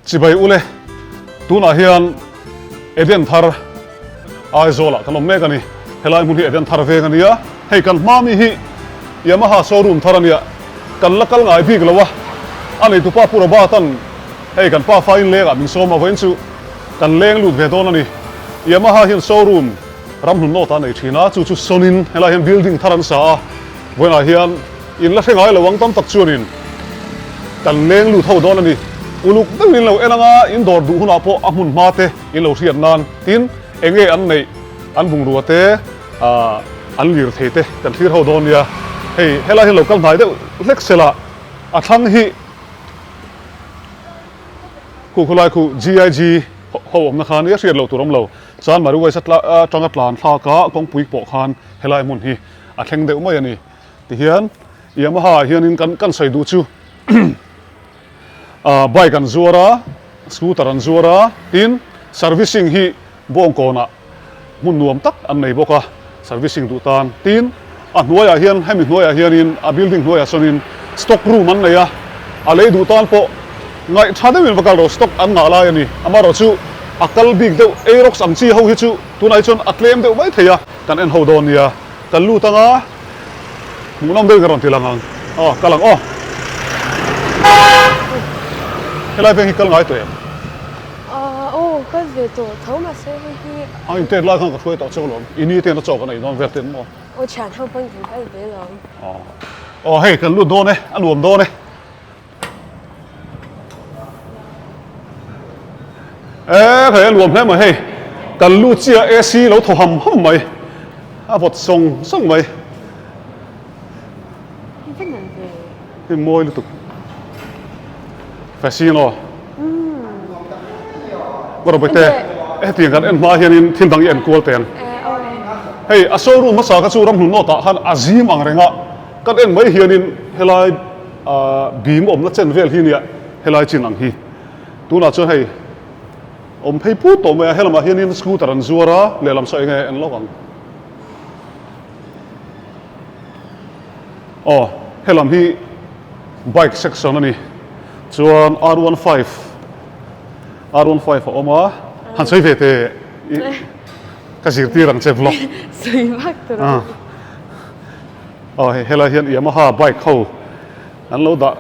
Chibai ule, tunah hian Eden thar Aizawlah kan awm mek a ni. Helai hmun hi Eden thar veng a nia. Hei kan hma mi hi Yamaha showroom thar a nia. Kan la kal ngai bik lo a. A neitupa Pu Robert-a'n hei kan pa fa inlengah min sawm a, vawiin chu kan leng lut ve dawn a ni. Yamaha hian showroom ramhlun nawtah a nei thin a, chu chu sawnin helai hian building thar an sa a. Vawiinah hian in la hre ngai lo ang tam tak chuanin kan leng lut ho dawn a ni. Uluk deuhin lo en anga in dawr duh hunah pawh a hmun hma te in lo hriat nan tin eng nge an neih an bungrua te ah an lir thei te kan thlir ho dawn nia. Hei helai hian lo kal hnai deuh hlek sela a thlang hi khu khulai khu GIG ho awmna kha nia hriat loh tur awm lo. Chuan Mariwais atanga tlan thlak a kawngpui pawh khan helai hmun hi a thleng deuh mai a ni. Tihian Yamaha ah hianin kan kan sawi duh chu ah bike an zuar a, scooter an zuar a, tin servicing hi Bawngkawnah hmun nuam tak an nei bawk a, servicing duh tan. Tin a hnuaiah hian hemi hnuaiah hianin a building hnuaiah sawnin stock room an nei a, a lei duh tan pawh ngaih tha deuhin va kal rawh stock an ngah lai a ni. Amaherawhchu a kal bik deuh Aerox ang chi ho hi chu tunah hi chuan a tlem deuh mai thei a, kan en ho dawn nia. Kan lut anga hmuhnawm deuhin ka rawn ti lang ang. Aw kal ang aw. Helai veng hi kal ngai tawh em? Aw kal ve tawh tho mahse hei hi. A intet lai khan ka hruai tawh cheu lawm. I ni ten a chaw kan ei dawn vel ten maw? Aw thian ho pawn kan kal ve lawm. Aw hei kan lut dawn e a nuam dawn e. E hei a luam hle mai hei kan lut chiah AC lo thaw ham ham mai a vawt sawng sawng mai hei mawi lutuk Fasino Rawbawite hetiang kan en hma hianin thil dang i en kual teng hei a showroom hmasa kha chu ramhlun nawtah khan a zim ang reng a kan en mai hianin helai Ahh bim awmna chen vel hi nia helai chin ang hi. Tunah chuan hei awm phei put tawh mai a, helamah hianin scooter an zuar a, lehlam saw enge en lawk ang. Aw helam hi bike section a ni, chuan R15 R15 a awm a, han sawi ve teh i ka zirtir ang che vlog. Sawi vak tur a. Aw hei helai hian Yamaha bike ho an lo dah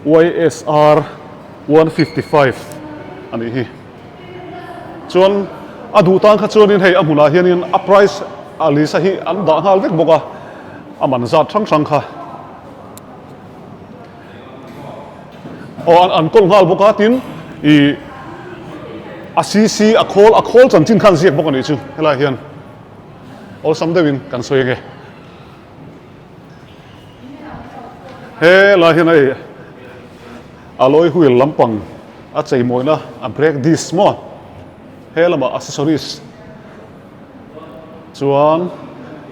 YSR 155 a nih hi. Chuan a duh tan kha chuanin hei a hmunah hianin a price a lisa hi an dah nghal vek bawk a, a man zat hrang hrang kha. Aw an an kawl nghal bawk a tin ih a cc a khawl a khawl chanchin kha an ziak bawk a nih chu helaiah hian. Awlsam deuhin kan sawi ange. He lai hian hei alloy wheel lampang a chei mawina a brake disc maw he lamah accessories chuan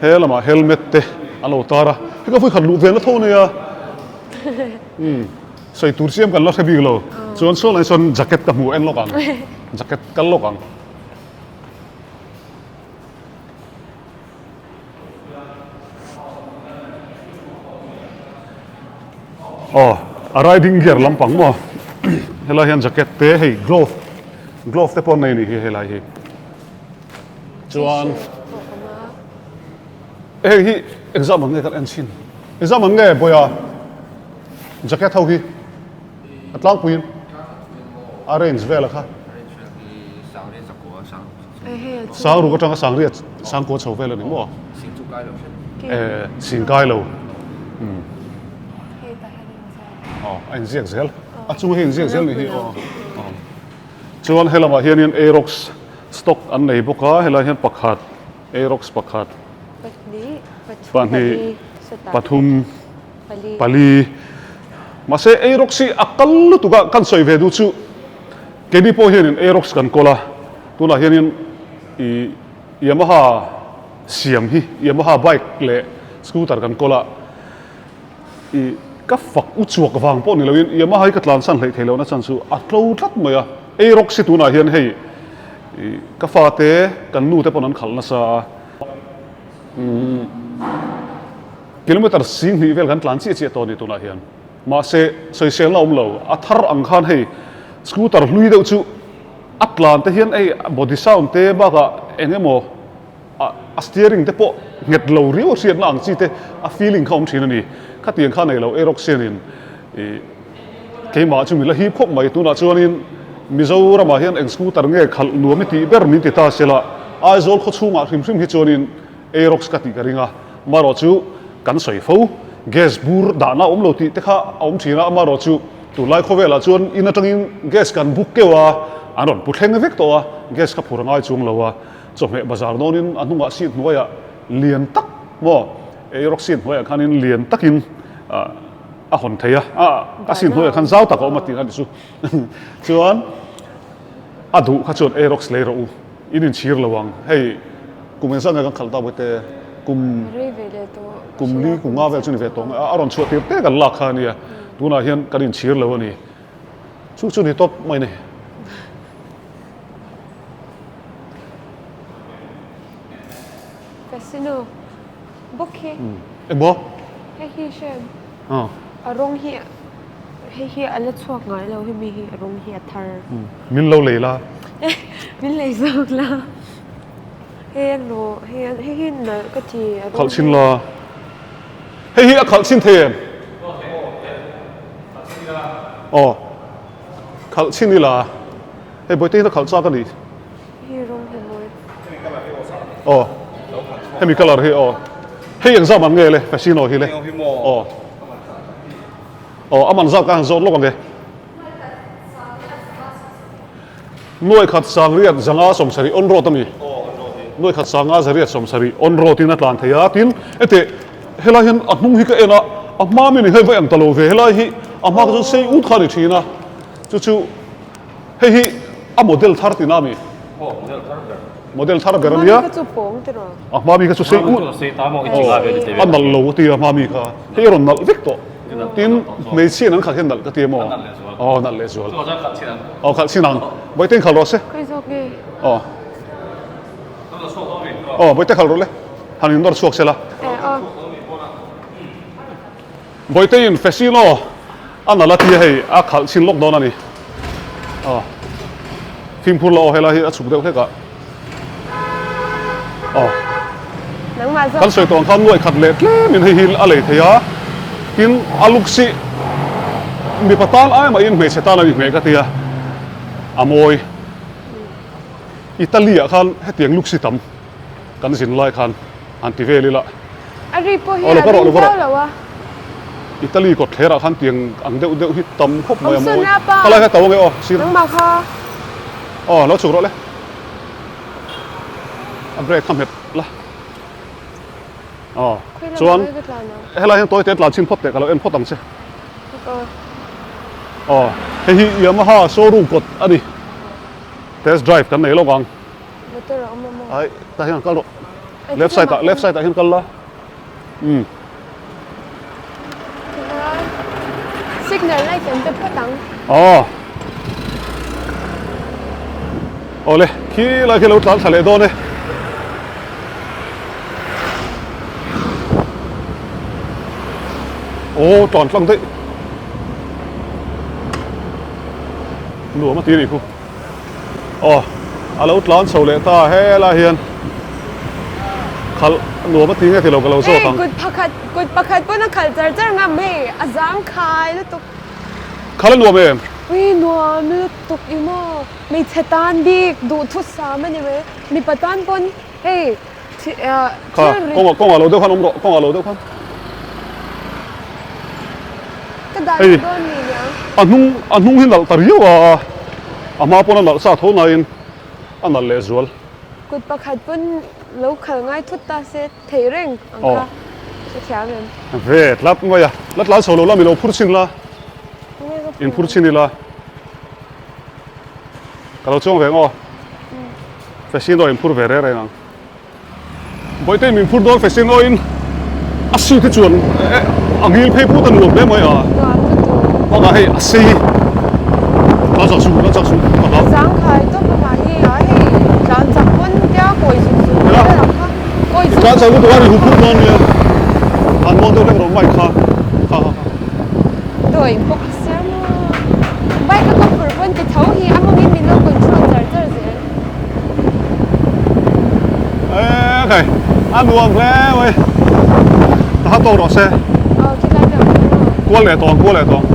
he lamah helmet te an lo tar a hei ka vawikhat luh velna tho ania umm sawi tur chiam kan la hre bik lo chuan saw lai sawn jacket ka hmu en lawk ang jacket kal lawk ang. Aw a riding gear lampang maw helai hian jacket te hei glove glove te pawh an nei a nih hi helai hi chuan heng hi exam ang nge kan en chhin exam ang nge bawiha jacket ho hi a tlangpuiin a range vel a kha. Sangruk atanga Sangriat Sangkua chho vel a ni maw? Eh, Singkai lo. Hmm. Aw, a inziak zel. A chunga hi inziak zel ni hi aw. Chuan helamah hianin Aerox stock an nei bawk a, helai hian pakhat, Aerox pakhat, pahnih, pathum, pali. Mahse Aerox hi a kal lutuk a, kan sawi ve duh chu Keini pawh hianin Aerox kan kawl a, tunah hianin ih Yamaha siam hi Yamaha bike leh scooter kan kawl a, ih ka fak u chuak vang pawh ni loin Yamaha hi ka tlansan hleih theih lohna chan chu a tlo tlat mai a, Aerox hi tunah hian hei ih ka fate kan nu te pawn an khalh nasa a, umm kilometer 10 vel kan tlan chiah chiah tawh a ni tunah hian. Mahse, sawiselna a awm lo. A thar ang khan hei scooter hlui deuh chu a tlan te hian hei body sound te bakah eng emaw a steering te pawh nghet lo riau a hriatna ang chi te a feeling kha awm thin a ni. Khatiang kha nei lo Aerox hianin ih keimah chu mi la hip khawp mai. Tunah chuanin Mizoramah hian eng scooter nge khalh nuam i tih ber min ti ta sela Aizawl khawchhungah hrim hrim hi chuanin Aerox ka tih ka ring a, amaherawh chu kan sawi fo, gas bur dahna a awm lo tih te kha a awm thin a, amaherawh chu tunlai khawvelah chuan in atangin gas kan book keuh a, an rawn pu thleng vek tawh a, gas kha phur a ngai chuang lo a, chawhmeh bazar dawnin a hnungah seat hnuaiah lian tak maw Aerox seat hnuaiah khanin lian takin a hawn thei a, a seat hnuaiah khan zau tak a awm a tih a ni chu chuan a duh kha chuan Aerox lei rawh u. In inchhir lo ang. Hei kum engzat nge kan khalh ta Bawihte? Kum kum li kum nga vel chu ni ve tawh ang. A rawn chhuah tir te kan lak kha a nia. Tunah hian kan inchhir lo a ni. Chu chu ni tawp mai ni. Casino bawk hi. Engmaw? Hei hi hriat. A rawng hi hei hi a la chhuak ngai lo hemi hi a rawng hi a thar. Min lo lei la. Min lei zawk la. Hei a nawh hei a hei hi nalh ka ti a rawng hi. Khalh chhin la. Hei hi a khalh chhin thei em? Aw khalh chhin ila. Hei Bawihte hian a khalh chak a ni. Hi rawng hi mawi. Aw hemi colour hi aw hei eng zat man nge le Fascino hi le aw aw a man zat ka han zawt lawk ang e nuai khat sangriat zanga sawmsarih on road a ni nuai khat sanga zariat sawmsarih on road in a tlan thei a tin heti helai hian a hnung hi ka en a a hma mi ni hei va eng ta lo ve helai hi a hma kha chuan sei ut kha a ni thin a chu chu Hei hi a model thar tina a mi? Aw, model thar ber. Model thar ber a nia. A hma mi kha chu pawng tiraw? A hma mi kha chu sei ut. A nalh lo a ti a hma mi kha. Hei a rawn nalh vek tawh. Tin, hmeichhia in an khalh hian nalh ka ti em aw? Aw, nalh leh zual. Aw, khalh chhin ang. Bawihte in khalh rawh se. Khawi zawk nge? Aw. Aw, bawihte khalh rawh le. Han in nawr chhuak se la. Aw. Bawihte in Fascino a nalh a tia hei a khalh chhin lawk dawn a ni. Aw fimkhur la aw helai hi a chhuk deuh hlek a. Aw kan sawi tawh ang khan nuaih khat leh tlem in hei hi a lei thei a tin a luk si mipa tan ai mahin hmeichhe tan a inhmeh ka tia a mawi. Italy ah khan hetiang luk si tam. Kan zin lai khan han ti vel ila. A ri pawh hi a ring viau lo a. Italy kawt thler ah khan tiang ang deuh deuh hi tam khawp mai a mawi. Khalai kha to ange aw sir. Nangmah kha. Aw lo chhuk rawh le. A brake kha hmet la. Aw chuan helai hian tawi te tlan chhin phawt teh ka lo en phawt ang che. Aw hei hi Yamaha showroom kawt a ni. Test drive kan nei lawk ang. Motor a awm a maw? Ai, tah hian kal rawh. Left side ah, left side ah hian kal la. Um. Signal light an pe phawt ang. Aw. Awle, khi lai khi lo tlan thla leh dawn e. Aw, tlan tlang daih. Nuam a ti a nih khu. Aw a lo tlan chho leh ta helai hian khalh nuam a ti nge ti lo ka lo zawt ang. Hei kut pakhat kut pakhat pawn a khalh char char ngam hei a zang khai lutuk. Khalh a nuam em? Ui nuam lutuk i maw hmeichhe tan bik duhthusam a ni mai mipa tan pawn hei Kha, kawngah kawngah lo deuh khan awm rawh, kawngah lo deuh khan. Ka dah leh dawn ni niang. A hnung a hnung hi nalh ta riau a, a hma pawn a nalh sa tho nain a nalh leh zual. Kut pakhat pawn lo khal ngai thut ta se thei reng ang kha hrethiam em. Ve tlat mai a, la tlan chho lo la mi lo phur chhin la, in phur chhin ila. Ka lo chuang ve ang aw. Fascino in phur ve reng reng ang. Bawihte min phur dawn Fascino in a suit hi chuan a ngil phei put a nuam hle mai a. Bakah hei a sei tlan chak suh tlan chak suh ka hlau. Zangkhai tawp a mahni a hei tlan chak pawn tia kawi zuk zuk vel ang kha kawi zuk Tlan chak lutuk a ri hup hup dawn nia. Han muang deuh hlek rawh mic kha kha kha kha. Dawi. Dawih bawk sia maw. Bike a ka phurh pawn ti tho hi a mawngin min lo control char char zel. Eee khai a nuam hle mai. Ka ha tawk rawh se. Aw khilai deuh kha maw. Kual leh tawng kual leh tawng.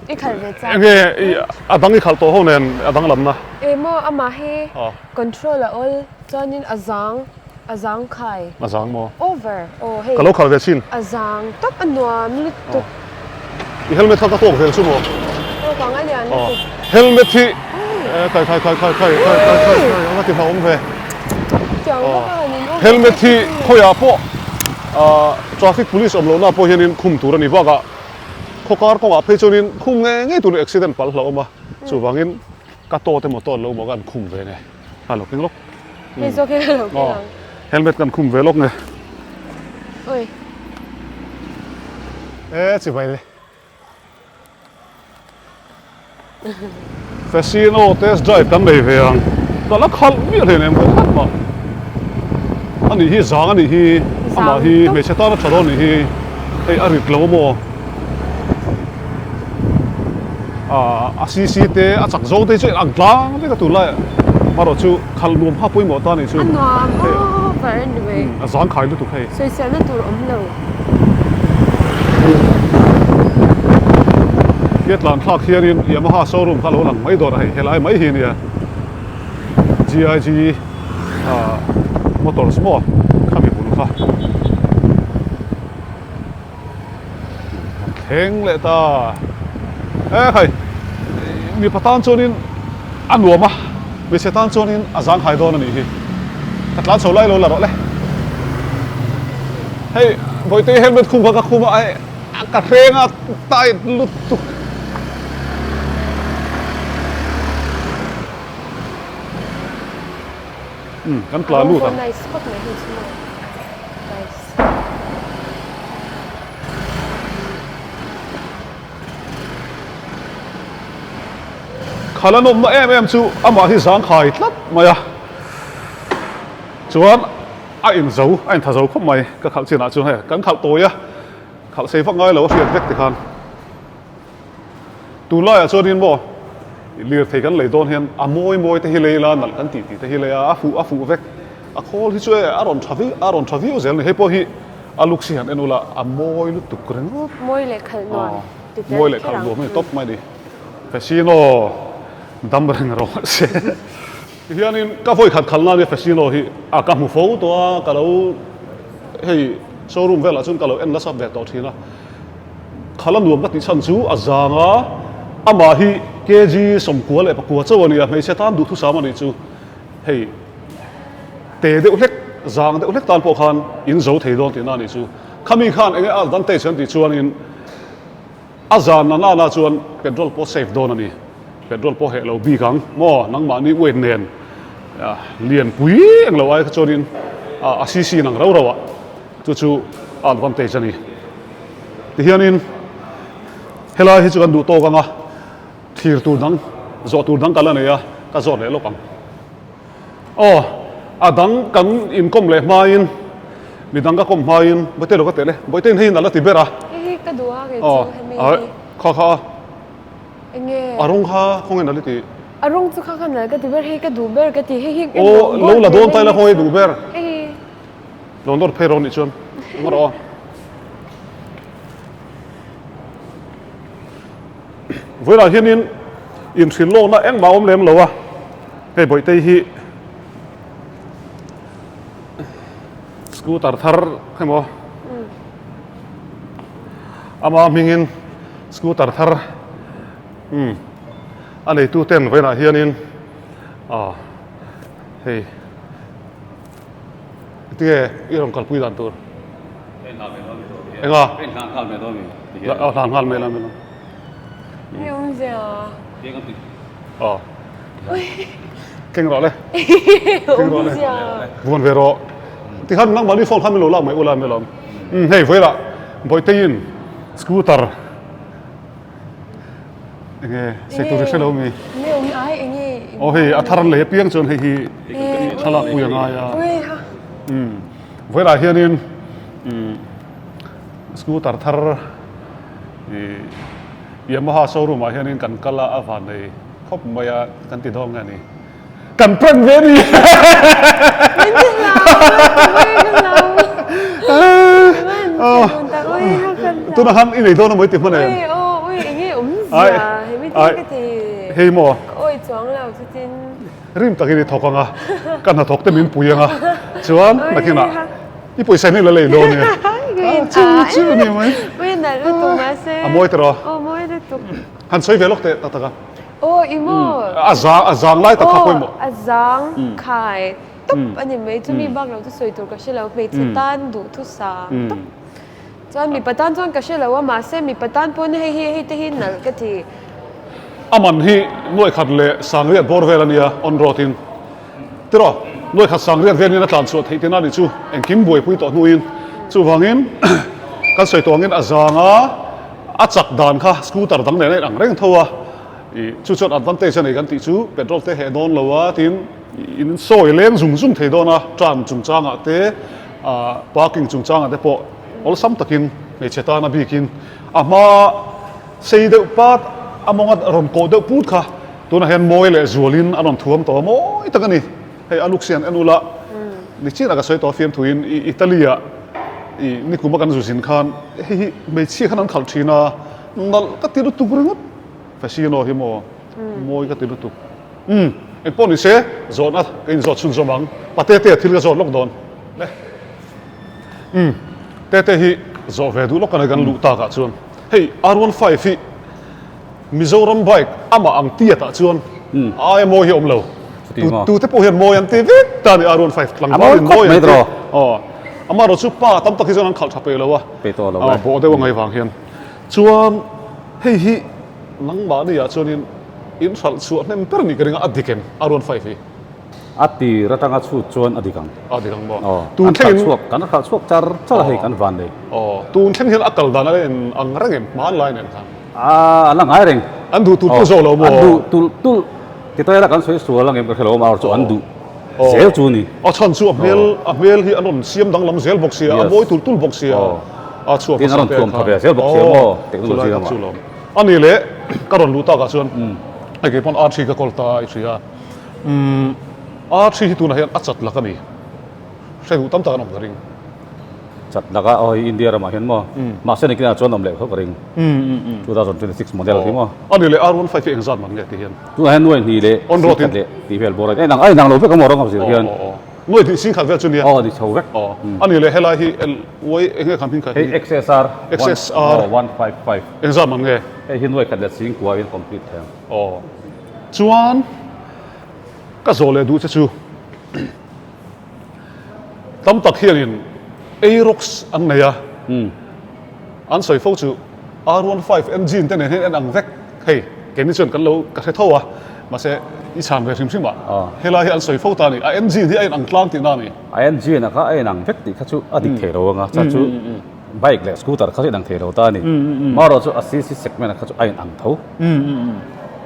I khalh ve chak. Enge a dang i khalh tawh ho nen a danglamna. Eng maw amah hi control a awl chuanin a zang. A zang khai. A zang maw? Over. Aw hei. Ka lo khalh ve chin. A zang tawp a nuam lutuk. I helmet kha ka tawk vel chu maw? Aw ka ngai lian lutuk. Helmet hi khai khai khai khai khai khai khai khai khai anga ti hlauhawm ve. Tiang bawk a han in over. Helmet hi khawiah pawh traffic police awm lohna pawh hianin khum tur a ni bakah khawkar kawngah phei chuanin khum ngei ngei turin accident palh hlauhawm a chuvangin ka tawt emaw tawt lo emaw ka han khum ve nge. A lo keng lawk. Hei zawk hi a lo keng ang. Helmet kan khum ve lawk nge. Oi. E chibai le. Fascino test drive kan nei ve ang. Ka la khalh miah hle nem kawng khat mah. Ani hi zang ani hi amah hi hmeichhe tan a tha dawn ni hi hei a rit lo maw. A cc te a chak zawng te hi chu ang tlang vek a tunlai marawh chu khalh nuam kha pawimawh ta anih chu a nuam over a ni mai a zang khai lutuk hei sawiselna tur awm lo he tlan thlak hianin Yamaha showroom kha a lo lang mai dawn a hei helai mai hi ania GIG motors maw khami bul kha. Thleng leh ta. E khai, mipa tan chuanin a nuam a, hmeichhe tan chuanin a zang hai dawn a nih hi. Ka tlan chho lai lo la rawh le. Hei, Bawihte helmet khum kha ka khum a, hei ka hreng a tight lutuk. Umm kan tla lut ang. Nice khawp mai hei chu maw. Nice. Khal a nawmna em em chu amah hi zang khai tlat mai a. Chuan a in zo a intha zo khawp mai ka khalh chinah chuan hei kan khalh tawi a khalh sei vak ngai lo a hriat vek tikhan. Tunlaiah chuanin maw lirthei kan lei dawn hian a mawi mawi te hi lei ila nalh kan tih tih te hi lei a, a fuh a fuh vek. A khawl hi chu e a rawn tha viau a rawn tha viau zel a ni. Hei pawh hi a looks hi han en ula a mawi lutuk ringawt. Mawi leh khalh nuam ti tel Mawi leh khalh nuam a ni tawp mai a ni. Fascino dam reng rawh se. Tihianin ka vawi khat khalh nan hi Fascino hi a ka hmu fo tawh a, ka lo hei showroom velah chuan ka lo en nasa ve tawh thin a. Khala nuam ka tih chhan chu a zang a, amah hi kg 94 leh pakua chauh a ni a, hmeichhe tan duhthusam a nih chu hei te deuh hlek, zang deuh hlek tan pawh khan in zo thei dawn tihna a nih chu. Khami khan enge a advantage an tih chuanin a zan na nana chuan petrol pawh save dawn a ni, petrol pawh heh lo bik ang maw nangmahni weight nen lianpui englo ai kha chuanin a cc nang rau rauah chu chu a advantage a ni. Tihianin helai hi chu kan duh tawk ang a, thlir tur dang, zawh tur dang ka la nei a, ka zawt leh lawk ang. Aw, a dang kan inkawm leh hmain, mi dang ka kawm hmain, Bawihte lo ka teh le, Bawihte hei in a la ti ber a. Hei hi ka duh a kei chu hemi hi. Kha kha a. Enge? A rawng kha khawnge nalh i ti? A rawng chu kha kha nalh ka ti ber, hei ka duh ber ka ti, hei hi. Aw, lo la dawn ta ila khawnge i duh ber? Hei hi. Lo nawr phei rawh nih chuan eng rawh a. Vawilah hianin inhrilh lawkna engmah a awm lem lo a, hei Bawihtei hi scooter thar emaw ama hmingin scooter thar umm a neituten vawilah hianin ah hei. Tinge i rawn kalpui dan tur? Enga? Aw hlan nghal mai la mai la. Hei awmzia. Aw. Keng rawh le. Keng rawh le. Vuan ve rawh. Tikhan nangmahni phone kha min lo lak mai ula mai lawm. Hei vawilah Bawihteiin scooter Enge sei tur i hre lo mi? Nge awm ai enge? Aw hei a thar an lei apiang chuan hei hi thlalak pui a ngai a. Umm vawilah hianin umm scooter thar. Ih Yamaha showroom ah hianin kan kal a, a vannei khawp mai a kan ti dawn nge ni. Kan prank ve ni. Min ti hlau ui ka hlau. Man ka dun tak ui ka hlau. Tunah khan i nei dawn a maw i ti hman em? Ui aw ui enge awmzia he mi thil ka ti. Hei maw? Ka awi chuang lo chutin. Rim takin i thawk ang a, ka hnathawk te min pui ang a, chuan nakinah i pawisa hi la lei dawn nia. Chu chu a ni mai. Ui nalh lutuk mahse. A mawi tawh a. Aw mawi lutuk. Han sawi ve lawk teh tak tak a. Aw i maw? A zang a zang lai tak kha pawimawh. Aw a zang khai tawp a ni mai. Chumi bak lo chu sawi tur ka hre lo. Hmeichhe tan duhthusam tawp. Chuan mipa tan chuan ka hre lo a, mahse mipa tan pawn hei hi hei te hi nalh ka ti. A man hi nuaikhat leh sangriat bawr vel a nia on road in. Tiraw, nuaikhat sangriat velin a tlan chhuah theih tihna a nih chu engkim buaipui tawh hnuin. Chuvangin kan sawi tawh angin a zang a, a chak dan kha scooter dang nen a inang reng tho a, ih chu chuan advantage a nei kan tih chu petrol te heh dawn lo a tin in sawi leng zung zung thei dawn a, tram chungchangah te ah parking chungchangah te pawh awlsam takin hmeichhe tana bikin a hma sei deuh pat a mawnga rawn kawh deuh put kha tunah hian mawi leh zualin a rawn thuam tawh a mawi tak a ni. Hei a luk sian en ula ni chin a ka sawi tawh a fiamthuin i Italy ah i nikum a kan zu zin khan hei hi hmeichhia khan an khalh thin a nalh ka ti lutuk ringawt Fascino hi maw mawi ka ti lutuk umm engpawh ni se zawhna ka inzawt chhunzawm ang Patete a thil ka zawt lawk dawn le umm Tete hi zawh ve duh lawk a ni kan luh takah chuan hei R15 hi Mizoram bike amah ang tiat ah chuan a aia mawi hi a awm lo. Tu te pawh hian mawi an ti vek ta a ni R15 tlangval in mawi an ti. Aw amaherawh chu pa tam tak hi chuan an khalh tha peih lo a. Aw bawh deuh a ngaih vang hian. Chuan hei hi nangmahni ah chuanin in hralh chhuah hnem ber nih ka ring a, a dik em R15 hi? A tir atanga chhut chuan a dik ang. A dik ang maw? Aw, kan khalh chhuak, kan khalh chhuak char char a hei kan van nei. Aw, tun thleng hian a kal dan a en ang reng em, hmanlai nen khan? A, an la ngai reng. An duh tulh tulh zawk lo maw? An duh tulh tulh, ti tawh ila kan sawi sual ang em ka hre lo, amaherawhchu an duh zel chu a ni. A chhan chu a hmel, a hmel hi an rawn siam danglam zel bawk sia, a mawi tulh tulh bawk sia, a chhuak hmasa te khan. Tin, a rawn thuam tha ve zel bawk sia maw, technology lamah. Chulai kha chu lawm. A ni leh, ka rawn luh takah chuan hei kei pawn R3 ka kawl ta a i hria a. Umm R3 hi tunah hian a chat lak a ni. Hre duh tam tak an awm ka ring. Chat lak a, aw hei India ramah hian maw? Mahse nikinah chuan awm leh kho ka ring. 2026 model hi maw? A ni leh R15 hi engzat man nge ti hian? Tunah hian nuai hnih leh singkhat leh tih vel bawr a ni. A inang a inang lo vek a maw rawng a zir hian. Nuai hnih singkhat vel chu nia? Aw ni chho vek. Aw a ni leh helai hi uai eng nge kha hming kha hi? Hei XSR. XSR. 155. Engzat man nge? Hei hi nuai khat leh singkua in complete thei ang. Aw. Chuan ka zawh leh duh che chu tam tak hianin Aerox an nei a, an sawi fo chu R15 engine te nen hian en ang vek hei keini chuan kan lo ka hre tho a mahse i chhan ve hrim hrim a helai hi an sawi fo ta a ni a engine hi a inang tlang tihna a ni. A engine a kha a inang vek tih kha chu a dik thei lo ang a, chuan chu bike leh scooter kha chu inang thei lo ta a ni. Marawh chu a cc segment kha chu a inang tho.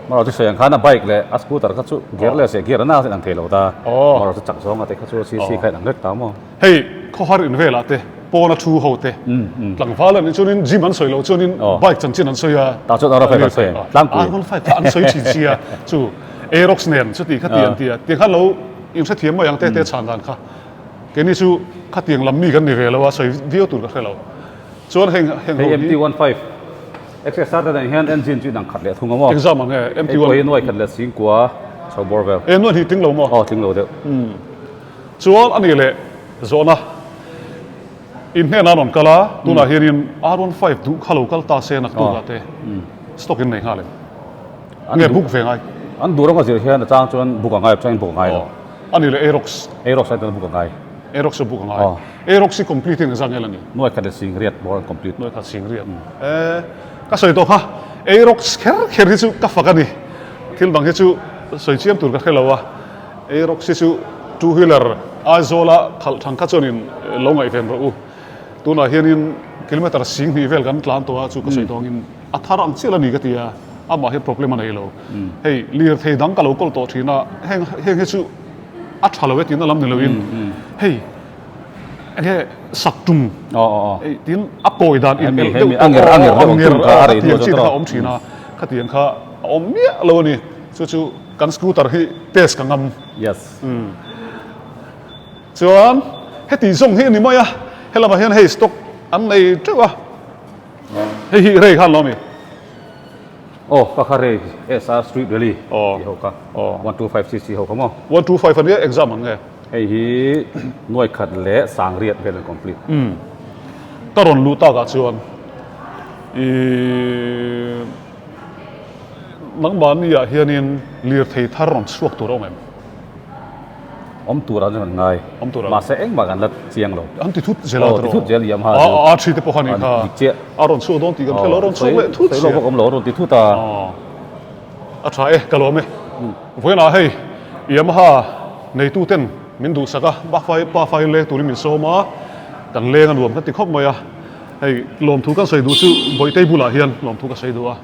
Marawh chu sawi ang khan a bike leh a scooter kha chu gear leh seh gear a na inang thei lo ta. Marawh chu chak zawnga te kha chu cc kha inang vek ta maw. Hei khawhar in velah te pawna thu ho te tlangval an nih chuanin gym an sawi loh chuanin bike chanchin an sawi a. Tah chuan R15 an sawi ang tlangpui. R15 kha an sawi thin sia chu Aerox nen chuti kha ti an ti a tiang khan lo inhrethiam mai ang te te chhan dan kha. Keini chu khatiang lam mi kan ni ve lo a, sawi viau tur ka hre lo. Chuan heng heng ho hi. Hei MT-15 XSR te nen hian engine chu inang khat leh thung a maw? Engzam ang nge MT-1? Hei pawh hi nuai khat leh singkua chho bawr vel. E nuai hnih tling lo maw? Aw tling lo deuh. Umm. Chuan a nih leh zawhna in hnenah an rawn kal a, tunah hianin R15 duh kha lo kal ta se naktukah te stock in nei nghal em? Nge book ve ngai? An duh rawng a zir hian a chang chuan book a ngai a changin book a ngai lo. A ni leh Aerox. Aerox ai chuan book a ngai. Aerox chu book a ngai. Aerox hi complete in engzat nge la ni? Nuai khat leh sing riat bawr an complete. Nuai khat sing riat. E ka sawi tawh kha Aerox kher kher hi chu ka fak a ni. Thil dang hi chu sawi chiam tur ka hre lo a. Aerox hi chu two wheeler Aizawla khalh thang kha chuanin lo ngaihven rawh u. Tunah hianin kilometer sing hnih vel kan tlan tawh a chu ka sawi tawh angin A thar ang chiah la ni ka ti a, amah hian problem a nei lo. Hei lirthei dang ka lo kawl tawh thin a, heng heng hi chu a tha lo e tihna lam ni loin hei Enge sak tum tin a kawi dan in el deuh tawh a nger khatiang chi te kha a awm thin a, khatiang kha a awm miah lo a ni. Chu chu kan scooter hi test ka ngam. Chuan heti zawng hi a ni mai a, helamah hian hei stock an nei teuh a, hei hi rei khan lo a mi. Aw ka kha rei SR Street Rally tih ho kha 125 cc ho kha maw? 125 a nia exam ang nge? Hei hi nuai khat leh sang riat vel an complete. Umm. Ka rawn luh takah chuan ih nangmahni ah hianin lirthei thar rawn chhuak tur a awm em? Awm tur an rawn ngai. Awm tur a. Mahse engmah kan la chiang lo. An ti thut zel a tiraw? Aw ti thut zel Yamaha chu. A a thi te pawh kha ni kha. Dik chiah. A rawn chhuak dawn tih kan hre lo, a rawn chhuak leh thut sia. Sawi lawk bawk awm lo, a rawn ti thut a. A tha e, ka lawm e. Vawiinah hei Yamaha neitu ten min duhsak a, Bafai pa fai leng turin min sawm a, kan leng a nuam ka ti khawp mai a. Hei lawmthu kan sawi duh chu Bawihtei bulah hian lawmthu ka sawi duh a,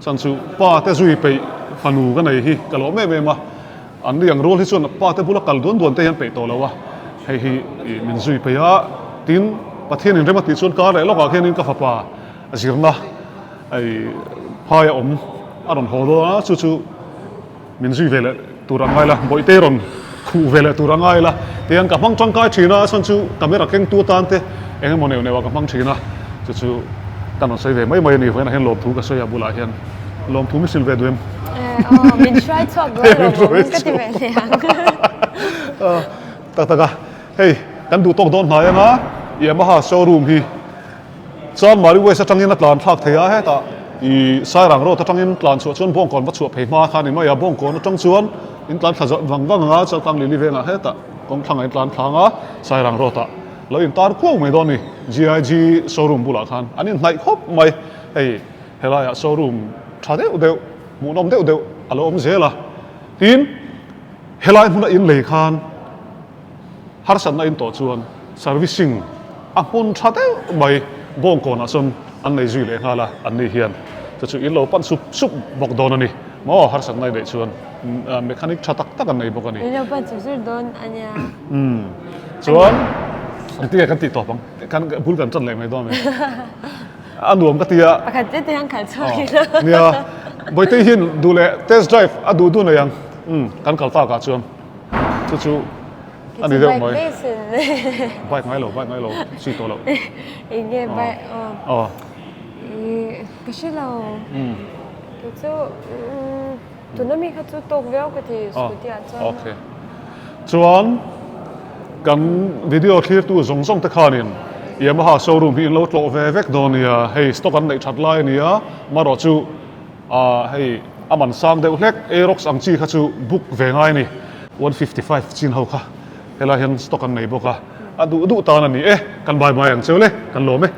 chhan chu pa te zui peih fanu ka nei hi ka lawm em em a, an ni ang rual hi chuan pa te bula kal duan duan te hian peih tawh lo a, hei hi min zui peih a, tin Pathian in rem a tih chuan kar leh lawkah khianin ka fapa zirna hei phai a awm a rawn haw dawn a, chu chu min zui ve leh tur a ngai la, Bawihte rawn khuh ve leh tur a ngai la, tihian ka hmang tangkai thin a, chhan chu camera kengtu atan te eng emaw neuh neuh ah ka hmang thin a, chu chu ka rawn sawi ve mai mai a ni, vawiinah hian lawmthu ka sawi a bulah hian lawmthu min hrilh ve duh em? Aw, min hruai chhuak duh a lawm ka ti ve hle ang. Tak tak a, hei kan duh tawk dawn hnai anga Yamaha showroom hi Chanmari West atangin a tlan thlak thei a, hetah ih Sairang Road atangin tlan chhuah chuan Bawngkawn va chhuah phei hma kha a ni mai a, Bawngkawn atang chuan in tlan thla vang vang ang a, Chaltlang Lili vengah hetah kawng thlangah in tlan thlang a, Sairang Road ah lo in tar kuau mai dawn a ni, GIG showroom bulah khan an inhnaih khawp mai, hei helaiah showroom tha deuh deuh hmuhnawm deuh deuh a lo awm zel a, tin helai hmuna in lei khan. Harsatna in tawh chuan servicing a hmun tha deuh mai Bawngkawnah chuan an nei zui leh nghal a, an ni hian chu chu in lo pan sup sup bawk dawn a ni maw? Harsatna i neih chuan mechanic tha tak tak an nei bawk a ni. In lo pan sup sup dawn a nia. Umm chuan engtin nge kan tih tawp ang? Kan bul kan tan leh mai dawn a ni. A nuam ka ti a. Pakhat te te hian khalh chhuak ila. Nia, Bawitei hian duh leh test drive a duh duh nei ang. Umm kan kal takah chuan. Chu chu a ni deuh mai. Bike ngai lo, bike ngai lo, si tawh lo. Enge bike aw. Ka hre lo. Kei chu tuna mi kha chu tawk viau ka ti scooty ah chuan. Okay. Chuan kan video thlirtu zawng zawng te khanin Yamaha showroom hi in lo tlawh ve vek dawn nia, hei stock an neih that lai a nia, marawh chu Ahh hei a man sang deuh hlek Aerox ang chi kha chu book ve ngai a ni. 155 chin ho kha helai hian stock an nei bawk a, a duh duh tan a ni e. Kan bye bye ang cheu le, kan lawm e.